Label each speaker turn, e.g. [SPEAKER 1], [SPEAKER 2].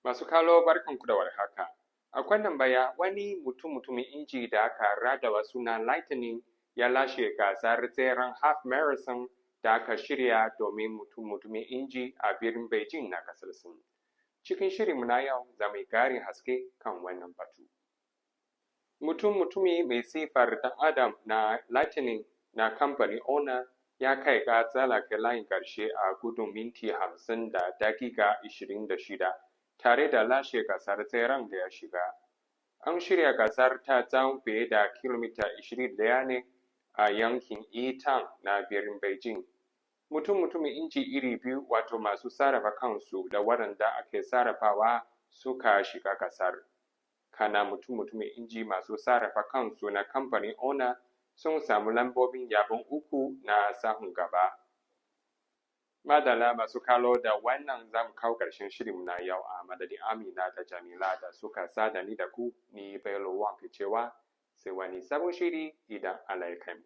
[SPEAKER 1] Masu kallo, barkanku da warhaka. A kwanan baya, wani mutum-mutumin inji da aka raɗawa suna Lightning ya lashe gasar tseren half marathon da aka shirya domin mutum-mutumin inji a birnin Beijing na kasar Sin. Cikin shirinmu na yau, za mu yi ƙarin haske kan wannan batu. Mutum-mutumi mai siffar ɗan Adam na Lightning na kamfanin Honor ya kai ga tsallake layin ƙarshe a gudun minti 50 da dakika 26 tare da lashe gasar tseren da ya shiga. An shirya gasar ta tsawon fiye da kilomita 21 ne a yankin Yitang na birnin Beijing. Mutum-mutumin inji iri biyu, wato masu sarrafa kansu da waɗanda ake sarrafawa, suka shiga gasar. Kana mutum-mutumin inji masu sarrafa kansu na kamfanin Honor sun samu lambobin yabon uku na sahun gaba. Madalla, masu kallo, da wannan za mu kawo ƙarshen shirinmu na yau. A madadin Amina da Jamila da suka sada ni da ku, ni Bello Wan ke cewa sai wani sabon shiri idan Allah ya kai mu.